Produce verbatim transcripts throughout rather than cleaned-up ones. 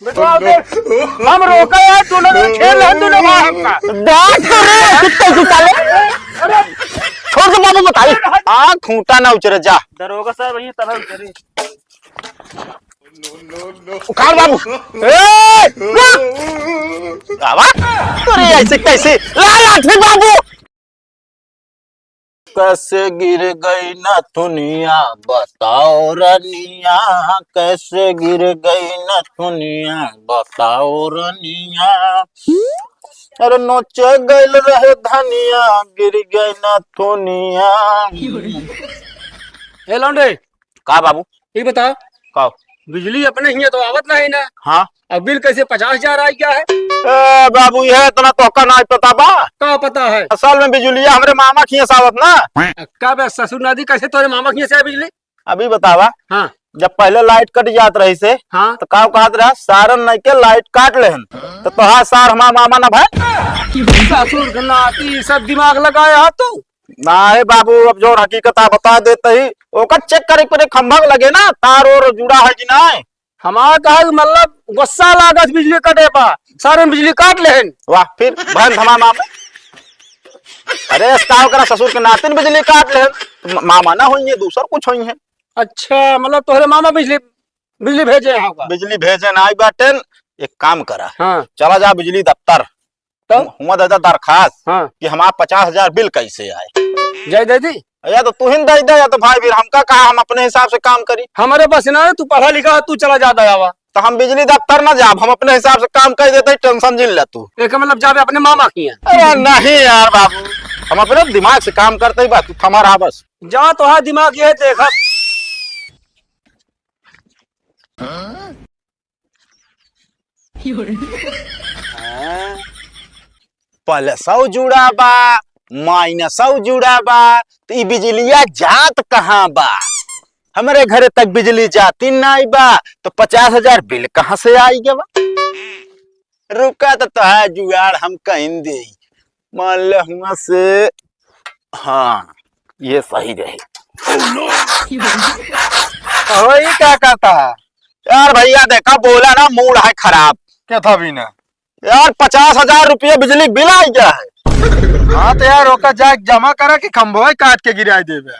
बेटवा, हम रोका है, तू लोग छेड़ ले, तू लोग हमका। बात कर रहे हैं, कितने की साले? छोड़ दे बाबू, बताइए। आ, खूंटा ना उचरे, जा। दरोगा साहब, यहीं तरह उतरे। उखाड़ बाबू। ए, रुक। बाबा, अरे ऐसे कैसे? ला लाठी बाबू। कैसे गिर गई नथुनिया, बताओ रनिया, कैसे गिर गई नथुनिया, बताओ रनिया। अरे नोचे गइल रहे धनिया, गिर गई नथुनिया। ए लौंडे, का बाबू? ई बताओ, का? बिजली अपने हियाँ तो आवत नहीं ना। हाँ। अब बिल कैसे पचास हजार आई गया है? ए बाबू, यह इतना तोहका नाहीं पता बा? का पता है? असल में बिजुलिया हमरे मामा खियाँ से आवत ना। का बे ससुर नाती, कैसे तोरे मामा खियाँ से आए बिजली? अभी बतावा। हाँ। जब पहले लाइट कट जात रही से, हाँ। तो का कहत रहा, "सारन नहीं के लाइट काट लेहन।" तो तोहार सार हमार मामा ना भाई। ससुर के नाती, सब दिमाग लगाया है तू। नाहीं बाबू, अब जो हकीकत आप बता देते ही, ओकर चेक करे के पड़े, खंभा के लगे ना, तार और जुड़ा है कि नाहीं। हमार कहा कि मतलब गुस्सा लागत बिजली कटे पा, सारन बिजली काट लेहन। वाह, फिर बहन धमाना में। अरे, इस का ओकरा ससुर के नातिन बिजली काट लेहन। म-, मामा ना होइए, दूसर कुछ होइए। अच्छा, मतलब तोहरे मामा बिजली, बिजली भेजे हैं का? बिजली भेजे ना आई बाटेन, एक काम करा। हाँ। चला जा बिजली दफ्तर। तो? हुआ दे दा दरखास्त हाँ। कि हमार पचास हजार बिल कैसे आए। जाए दे दी। या तो तू ही दे दे, या तो भाई वीर, हमका कहा, हम अपने हिसाब से काम करी। हमारे पास ना, तू पढ़ा लिखा है, तू चला जा दयावा। तो हम बिजली दफ्तर ना जाब, हम अपने हिसाब से काम कर देते, टेंशन जिन ले तू। एक मतलब जाबे अपने मामा खियाँ। अरे नहीं यार बाबू, हम अपने दिमाग से काम करते ही बा, तू थमा रहा बस। जा तो है दिमाग ये देखा। हाँ? प्लसौ जुड़ा बा, माइनसौ जुड़ा बा, तो ई बिजलिया जात कहाँ बा? हमरे घरे तक बिजली जाती नाई बा, तो पचास हजार बिल कहाँ से आई गवा? रुका तो तोहार जुगाड़ हम कहीं दे। मान ले हुआ से, हाँ, ये सही रहे। ओहो, ई का कहता है? यार भैया देखा, बोला ना, मूड है खराब। क्या था भी ना? यार, पचास हजार रुपये बिजली बिल आ गया है। हाँ, तो यार, ओका जाके जमा करा कि खंभवा काट के गिराई देबे।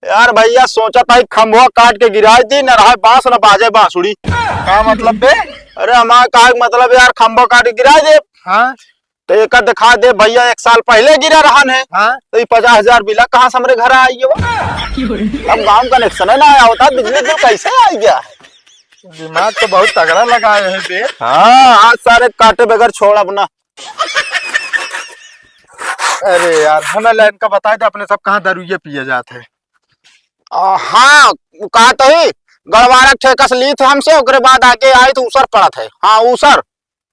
यार भैया, सोचा था कि खंभवा काट के गिराई दी, न रहे बांस, न बाजे बांसुरी। का मतलब बे? अरे, हमारा का मतलब यार, खंभवा काट के गिराई दे। हाँ। तो एका दिखा दे भैया, एक साल पहले गिरा रहन है। हाँ। तो ये पचास हजार बिला कहाँ से हमरे घर आई है वो? अब गाँव कनेक्शन है ना आया होता, बिजली बिल कैसे आ गया है? दिमाग तो बहुत तगड़ा लगाए है बे। हाँ, आज सारे काटे बगैर छोड़ब ना। अरे यार, हमें लाइन का बताए दे, अपने सब कहाँ दारुए पिए जात है। आ, हाँ, वो कहा तो ही, गड़वारा ठेका से ली थे हमसे, ओकरे बाद आके आई तो ऊसर पड़त है। हाँ, ऊसर,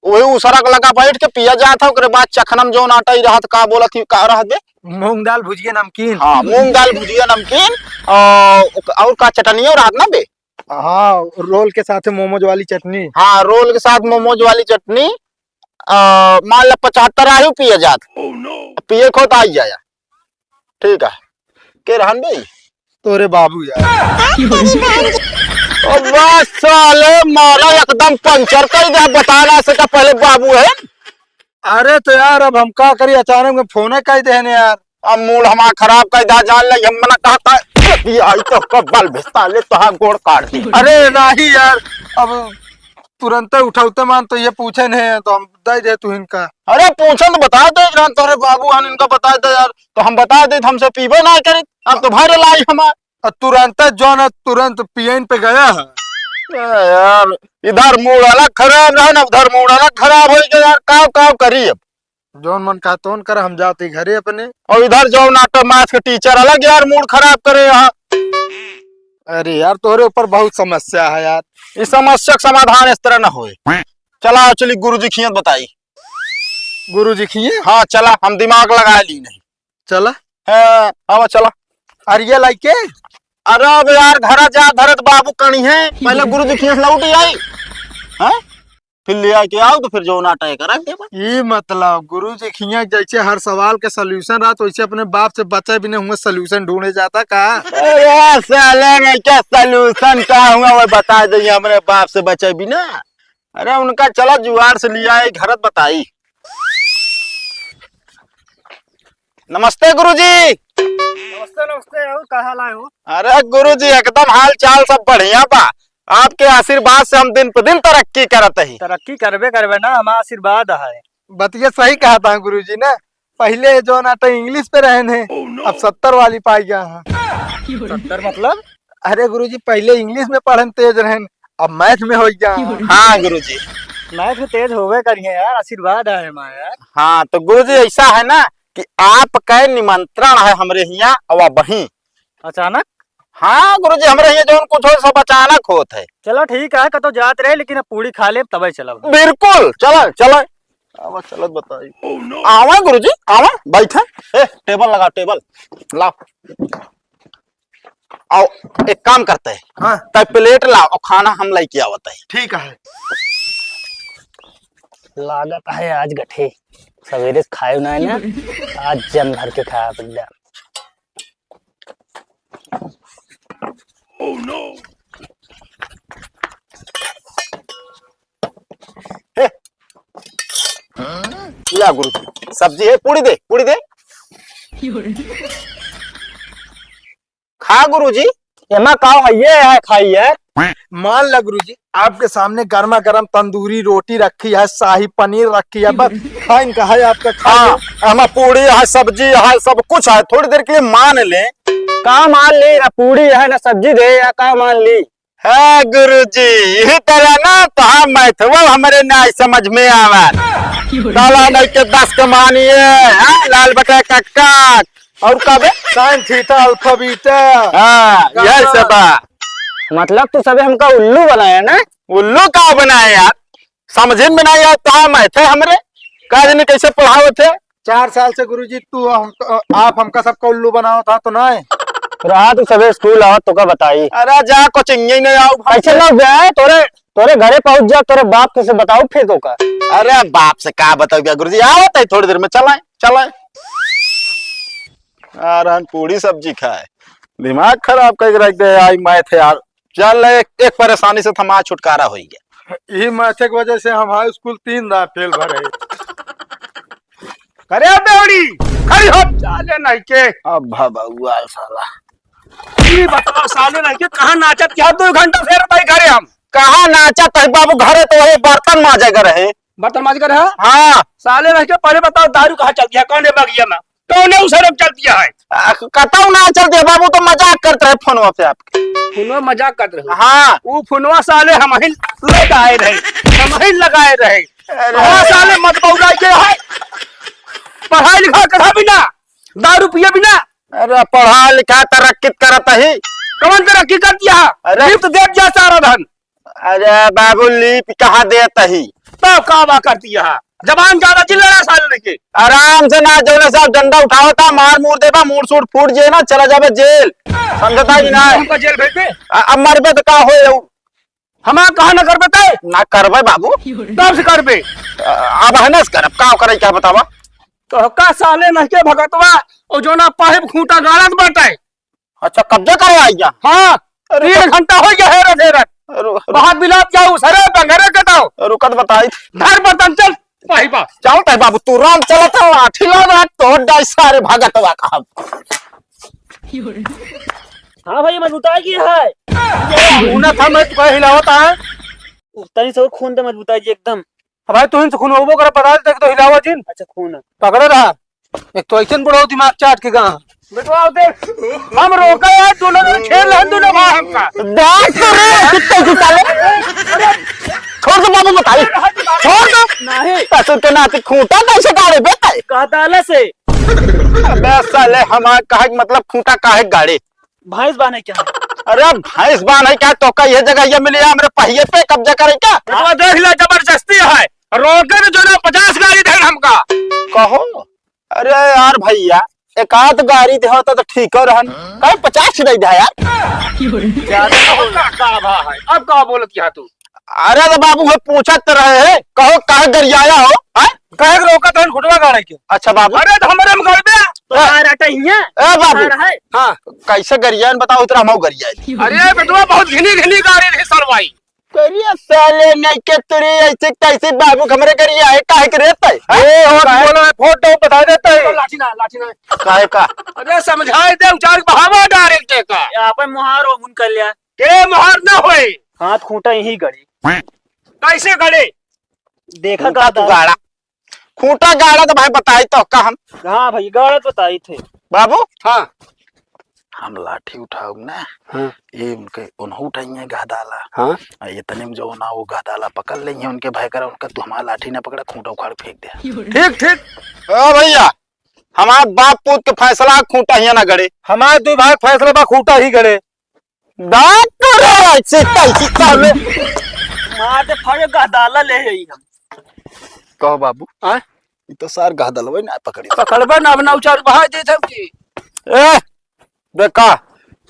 वही ऊसरा के लगा बैठ के पिया जात है, ओकरे बाद चखनम जौन आटा ही रहत, का बोलत ही, का रहत बे? मूंग दाल भुजिया नमकीन। हाँ, मूंग दाल भुजिया नमकीन, और, और का चटनियो रहत ना बे? हाँ, रोल के साथ मोमोज वाली चटनी। हाँ, रोल के साथ मोमोज वाली चटनी। आ, मान ला पचहत्तर आयु पिए जात। पिए खो तो आई जाया। ठीक है। के रहन बे? तोरे बाबू यार। अब बस साले मारा एकदम पंचर कर दे, बता ना सका पहले बाबू है। अरे तो यार, अब हम का करी, अचानक में फोन कर देने यार। अब मूड हमार खराब कर दा, जान ले, हम मना कहा था, ये आई तो कब बल भेजता ले, तो हाँ गोड़ काट दे। अरे नहीं यार, अब तुरंत उठौते मान तो ये पूछे नहीं है, तो हम दे दे तू इनका। अरे पूछन तो बता दे, जान तोरे बाबू हन, इनका बता दे यार, तो हम बता दे, हमसे पीबे ना करे, अब तो भरे लाई हमार। और तुरंत जौन है, तुरंत पियन पे गया है। ए यार, इधर मूड अलग खराब रहा ना, उधर मूड अलग खराब हो गया यार, काव काव करी अब। जौन मन कहा तौन कर, हम जाते घरे अपने। और इधर जौन नाटक मैथ के टीचर अलग यार मूड खराब करे यहाँ। अरे यार, तोहरे ऊपर बहुत समस्या है यार। इस समस्या का समाधान इस तरह ना होए। चला चली गुरुजी खियत बताई। गुरुजी खिए? हाँ चला, हम दिमाग लगा ली नहीं। चला। हाँ, आवा चला। अरे ये लाई के? अरे अब यार घरा जा धरत बाबू कणी है, पहले गुरुजी खियत लौट आई। हाँ? फिर ले आके आओ तो फिर जो नाटक करा के बा। ई मतलब गुरुजी खिया जैसे हर सवाल के सॉल्यूशन रहत, वैसे अपने बाप से बचे बिना हुआ सॉल्यूशन ढूंढे जाता का? अरे साले, मैं क्या सॉल्यूशन का हुआ, वो बता दे, हमरे बाप से बचे बिना। अरे उनका चला जुआर से लिया, एक घरत बताई। नमस्ते गुरुजी। नमस्ते, नमस्ते। और का हाल है हो? अरे गुरुजी, एकदम हाल चाल सब बढ़िया बा। आपके आशीर्वाद से हम दिन पे दिन तरक्की करत ही। तरक्की करबे करबे ना, हमारा आशीर्वाद है। बतिया सही कहा था गुरुजी ना, पहिले जौन आटे English पे रहन है, अब सत्तर वाली पाई गया है। सत्तर मतलब? अरे गुरुजी, पहिले English में पढ़न तेज रहन, अब math में हो गया। हाँ गुरुजी। Math में तेज होबे करिए यार, आशीर्वाद है हमारा यार। हाँ तो गुरुजी, ऐसा है ना कि आपका निमंत्रण है हमरे हियाँ, अब वहीं। अचानक? हाँ गुरुजी, हमरे हियाँ जौन कुछ हो सब अचानक होत है। चलो ठीक है, कतो जात रहे, लेकिन अब पूड़ी खा ले तबे चलब। बिल्कुल, चला चला। आवा चलत बताई। आवा गुरुजी, आवा, बैठा। ए, table लगा, table लाओ। आओ, एक काम करते हैं। हाँ। तब plate लाओ और खाना हम लेके आवत है। ठीक है। लागत है आज गठे, सवेरे से खाए ना है ना, आज जम भर के खाया एकदम। हे, ला गुरुजी, सब्जी है, पूड़ी दे, पूड़ी दे। खा गुरुजी। एमा का है, ये है, खाई है। मान ला गुरुजी, आपके सामने गर्मा गर्म तंदूरी रोटी रखी है, शाही पनीर रखी है, बस खाइन का है आपका, खा हाँ, लो। एमा पूड़ी है, सब्जी है, सब कुछ है, थोड़ी देर के लिए मान ले। का मान ले, ना पूड़ी है, ना सब्जी दे, या का मान ली? है गुरुजी, यही तरह ना तो हम मैथवा हमरे ना समझ में आवा। साला नहीं के दस के मानिए, हाँ, लाल बटे कक्का। और का बे? Sin theta alpha beta। हाँ, यही सब बा। मतलब तू सबे हमका उल्लू बनाया ना? उल्लू का बनाया यार? समझे में ना यार, तो हम थे हमरे, का जाने कैसे पढ़ावत है। चार साल से गुरुजी तू हम, आप हमका सबका उल्लू बनावत हा तो ना है? रहा तू सबे स्कूल आवा तो का बताई। अरे जा कोचिंग ही नहीं आओ। कैसे ना बे, तोरे, तोरे घरे पहुंच जा, तोरे बाप के से बताओ फिर तो का। अरे बाप से का बताओ क्या गुरुजी, आवत है थोड़ी देर में, चलाए, चलाए। आ रहन पूड़ी सब्जी खाए, दिमाग खराब करके रख दे आई math यार। चल एक, एक परेशानी से थमा छुटकारा हो गया। ई math के वजह से हम high school तीन दार fail भरे। अरे बेवड़ी, खड़ी हो, साले नहीं के। अब भा बउआ साला। ई बताओ साले नहीं के, कहाँ नाचत क्या दो घंटा से रह घरे हम। कहाँ नाचत है बाबू, घरे तो वही बर्तन माजे के रहे। बर्तन माजे के रहे? हाँ। साले नहीं के, पहले बताओ दारू कहाँ चलती है, कौन है बगिया में? कौने उ सड़क चलती है? आ, कतौ ना चलती है बाबू, तो मजाक करत रहे फोनवा पे आपके। फोनवा मजाक करत रहे? हाँ। उ फोनवा साले हमहिन लेके आए रहे, हमहिन लगाए रहे। अरे। हाँ साले मत बउराइए है। पढ़ाई लिखा करा बिना, दारू पिए बिना। अरे पढ़ा लिखा तरक्की करत ही। कौन तरक्की कर दिया? अरे। लिफ्ट दे दिया सारा धन। अरे बाबू, लीप कहाँ देत ही? तब का बा करती है? जबान ज्यादा चिल्ला रहा साले नहीं के। आराम से ना, जौने साहब डंडा उठावता, मार मूर देबा, मूड़ सूड़ फूट जे ना, चला जाबे जेल। समझता कि ना? हमको जेल भेज दे। अ-, अब मरबे तो का होए? हमार कहा ना करबे तय? ना करबे बाबू। तब से करबे। अ-, अब है ना से करब, का करे, क्या बतावा? तो का साले नहीं के भगतवा, ओ जोना पाइप खूंटा गाड़त बाटे। अच्छा, कब्जा करे आई जा? हाँ, अरे तीन तो घंटा हो गया हेरत हेरत। अरे, अरे। बाहर बिलात जाऊ, सरे बंगरे के दाओ। रुकत बताई। धर बर्तन, चल, पाइपा। चल तय बाबू, तू राम चलत है, लाठी ला रहा, तो डाई सारे भगतवा का हम। हाँ भाई, मजबूता की है। ये खूना था, मैं तुका हिलावत है। तनी से और खून दे, मजबूता जी एकदम। अब भाई, तू इनसे खून होबो करे, पता देख तो हिलावा जिन। अच्छा, खून है। पकड़े रहा। एक तो ऐसन बुढ़ऊ दिमाग चाट के गा। बेटवा, देख, हम रोका यार, दोनों जन खेल रहे, दोनों भाई हमका। देख तो रे, कितने की साले। छोड़ दो बाबू, बताइए। छोड़ दो। नहीं। ससुर के नाती खूंटा कैसे गाड़े बेटा? कहताला से। अबे साले, हमार कहे के मतलब खूंटा काहे गाड़े? भैंस बान्हे क्या? अरे भैंस बान्हे क्या? तो का ये जगह ये मिली है, हमरे पहिए पे कब्जा करे क्या? बेटवा देख ले, जबरदस्ती है, रोके में जो ना पचास गाड़ी दे हमका। कहो, अरे यार भैया, एक आध गाड़ी दे होता तो ठीक हो रहन। हाँ? काहे पचास दे दे यार? ज्यादा बोल रहा, का भा है? अब का बोलत यहाँ तू? अरे तो बाबू, वो पूछत तो रहे हैं, कहो काहे गरियाया हो, हैं? काहे के रोकत हन खुटवा गाड़े के? अच्छा बाबू। अरे तो हमरे में गड़बे। तो आ रहा है यहाँ। ए बाबू। आ रहा है। हाँ। कैसे गरियान बताओ, इतना हमहू गरियान। अरे बेटवा, बहुत घिनी घिनी गाड़ी रही सरवाई। करिया साले नहीं के तुरी ऐसे कैसे बाबू हमरे करिया है, काहे के रहता है? ए, और काहे? बोला है, फोटो बता देता है। लाठी ना, लाठी ना। काहे का? अरे समझाए दे, उचार बहावा डायरेक्ट का। ये आपन मुहार हो, उन कर लिया। के मुहार ना होए। हाथ खूंटा यही गड़ी। कैसे गड़े? देखा खूंटा का तू था? गाड़ा। खूंटा गाड़ा तो भाई बताई तो का हम। हाँ भाई, गाड़ा तो बताई थे। बाबू। हाँ। हम लाठी उठाउब ना। हाँ। ये उनके, उन्हों उठाइए गहदाला। हाँ। आ, ये तने में जो ना वो गहदाला पकड़ लेंगे उनके भाई करा, उनका तू हमारा लाठी ना पकड़ा, खूंटा उखाड़ फेंक दे। ठीक, ठीक। ओ भैया, हमार बाप पूत के फैसला खूंटा हिया ना गड़े। हमार दू भाई फैसला बा खूंटा ही गड़े। डॉक्टर है, ऐसे कैसे कहले? मार दे, फड़े गहदाला ले आई हम। कहो बाबू। आय? ई तो सार गहदलवे ना पकड़ी। पकड़बे ना, अब ना उचार बहा देत हम की। ए, देखा,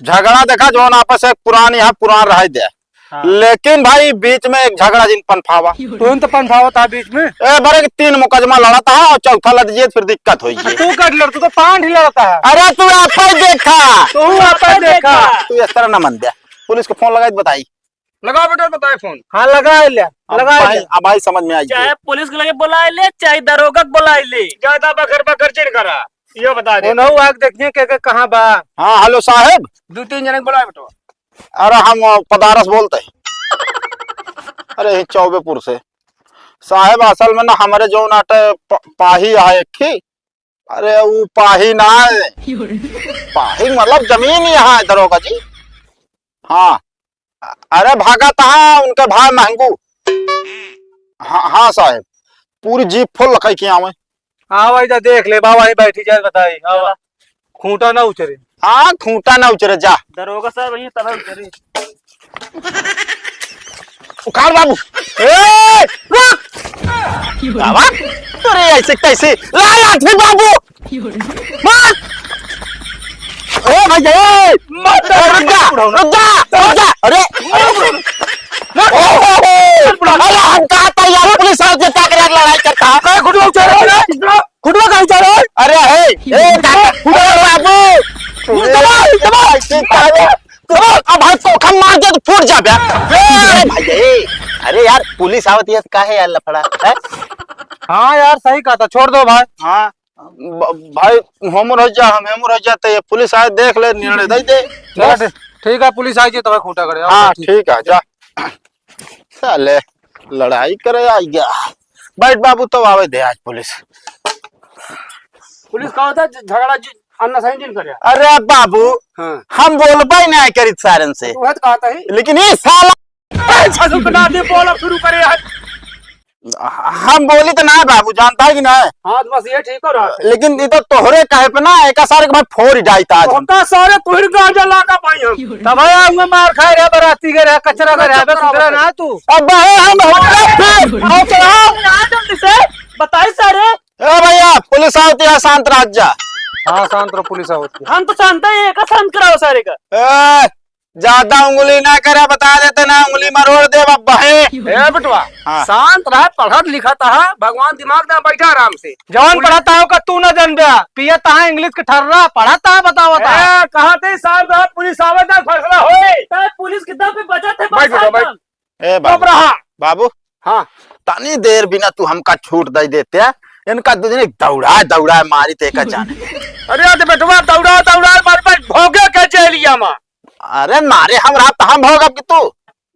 झगड़ा देखा, जौन आपस में पुरान यहाँ पुरान रह दे। हाँ। लेकिन भाई, बीच में एक झगड़ा जिन पनफावा। तू तो पनफावा था बीच में। ए, बरे तीन मुकदमा लड़ता है और चौथा लड़ जाए, फिर दिक्कत होई है। तू कट लड़, तू तो पांच ही लड़ता है। अरे, तू आपे देखा। तू आपे देखा। तू इस तरह ना मन दे, पुलिस को फोन लगाई तो बताई। लगाओ बेटा, बताए फोन। हाँ, लगा ले, अब लगा भाई, ले। अब भाई समझ में आई चाहे गई। पुलिस के लगे बुला ले, चाहे दरोगा के बुला ले। ज्यादा बकर बकर चिन करा, ये बता दे। उन्हों आग देखिए के, के कहाँ बा। हाँ, हेलो साहेब। दो तीन जने के बुलाए बेटा। अरे हम पदारस बोलते हैं। अरे यही चौबेपुर से। साहेब असल में ना हमारे जो नाटे प-, पाही है एक ही। अरे ऊ पाही ना है। पाही मतलब जमीन यहाँ है दरोगा जी। हाँ। अरे भागा तहाँ उनके भाई महंगू। हाँ, हाँ साहेब, पूरी जीप फुल लखाई के आवे। आवा इधर देख ले बाबा, यहीं बैठी जाए बताई। आवा। खूंटा ना उचरे। हाँ, खूंटा ना उचरे, जा। दरोगा साहब, यहीं तब उचरे। उखाड़ बाबू। ए, रुक। बाबा, अरे ऐसे कैसे? ला लाठी बाबू। मार। ए भैया, ए। मत ए, रुक जा, रुक जा, रुक जा। अरे, अरे। ओ, ओ, ओ। अरे, हम कहा था यार, पुलिस वाले से क्या करे, लड़ाई करता है? ए, घुटवा उठा रे, घुटवा। घुटवा कहाँ जा रहा है? अरे, ए, ए, घुटवा बाबू। दबाओ, दबाओ। दबाओ, अब भाई को खम मार दे तो फूट जाबे। ए, भाई, ए, अरे यार, पुलिस आवत है तो काहे यार लफड़ा, है? हाँ यार, सही कहा था, छोड़ दो भाई। हाँ, ब-, भाई, हमर हो जा, हम हमर हो जाते, ये पुलिस आए देख ले, निर्णय दे दे। चलो, बस। ठीक, ठीक है, पुलिस आई जी, तब खूंटा करे। हाँ, ठीक है। ठीक है, जा। साले, लड़ाई करे आई गया। बैठ बाबू, तो आवे दे आज पुलिस। पुलिस का होता है, झगड़ा जी, अन्ना सही दिन करे। अरे बाबू, हाँ। हम बोलबे नहीं करित सारन से। तू है तो कहता ही। लेकिन ये साला ए, छसुक नाती बोला शुरू करे है। हम बोली तो ना बाबू, जानता है कि ना? हाँ, तो बस ये ठीक हो रहा है। लेकिन ये तो तोहरे कहे पे ना, एका सारे के भाई फोड़ ही डालता आज। हमका सारे तुहिर गांजा लागा पाई हम। तब आया हुआ मार खाए रे, बराती के रे, कचरा में रे, बे सुधरा ना तू। अब बहे हम हो गए फिर। आओ तो आओ। ना जल्दी से बताई सारे। ए भैया, पुलिस आवती है, शांत रह जा। हाँ, शांत रहो, पुलिस आवती है। हम तो शांत है, एका शांत कराओ सारे का। ए, ज्यादा उंगली ना करे, बता देते ना, उंगली मरोड़ देब अब बहे। ए बेटवा, हाँ। शांत रह, पढ़त लिखत ह, भगवान दिमाग दे, बैठा आराम से। जवन पढ़त ह ओका तू न जानबे, पियत ह इंग्लिश के ठर्रा, पढ़त ह बतावत ह। ए, कहते ही शांत रह, पुलिस आवे त फैसला होए। ए, पुलिस के दम पे बचत है बैठ बेटा, बस बैठ। ए बाबू, चुप रहा। बाबू, हाँ। तनी देर बिना तू हमका छूट दे देते, इनका दो दिन दौड़ा दौड़ा मारी ते का जाने। अरे तो बेटवा दौड़ा दौड़ा मार पर भोगे के जेलिया में। अरे नारे हम रहा त हम भोगब कि तू?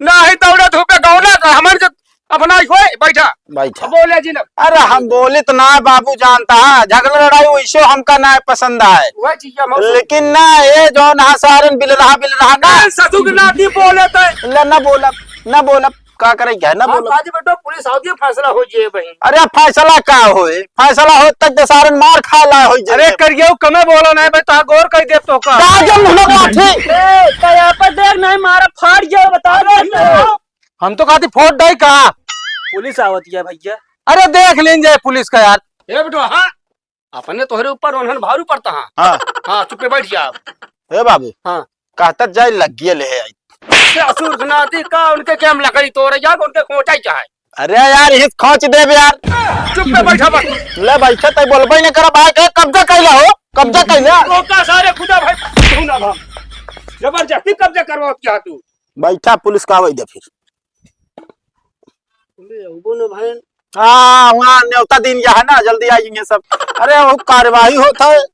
नाही दौड़ा धूपे गौना का हमन के अपना ही होए बैठा। बैठा। बोले जी ना। अरे हम बोलित ना बाबू जानता है, झगड़ा लड़ाई वैसे हमका ना पसंद आए। वह चीज हम लेकिन ना ये जो ना सारन बिल रहा, बिल रहा ना। ए, ससुर के नाती बोले तो। ले ना बोलब, ना बोलब, का करे क्या ना हम बोलब। आज बेटो पुलिस आवती है, फैसला हो जाए भाई। अरे फैसला का होए? फैसला हो तक तो सारन मार खा ला हो जाए। अरे करियो कमे बोलो ना भाई, तो गोर कह दे तो का। का जब मुंह में लाठी? ए, कया पर देख नहीं मारा फाड़ गया, बता दे। हम तो कहती फोड़ डाई का। पुलिस आवत है भैया। अरे देख लीन जाए पुलिस का यार। ए बेटो, हाँ, अपने तोहरे ऊपर ओन्हन भारू पड़ता हाँ। हाँ। हाँ, चुप्पे बैठ जा। ए बाबू। हाँ। कहता जाए लगिए ले आई। ससुर सुनाती का उनके क्या हम लकड़ी तोड़े जा, उनके खोंचा ही चाहे। अरे यार, हित खोंच देब यार। चुप्पे बैठा बस। ले बैठे तै बोलबे नहीं करा भाई, के कब्जा कैला हो, कब्जा कैला। ओका सारे खुदा भाई, तू ना भाग। जबरदस्ती कब्जा करवा क्या तू? बैठा, पुलिस का आवे दे फिर। अउबो न भएन। हाँ, वहाँ न्योता दिन या है ना, जल्दी आइहैं सब। अरे, वो कार्यवाही होत है,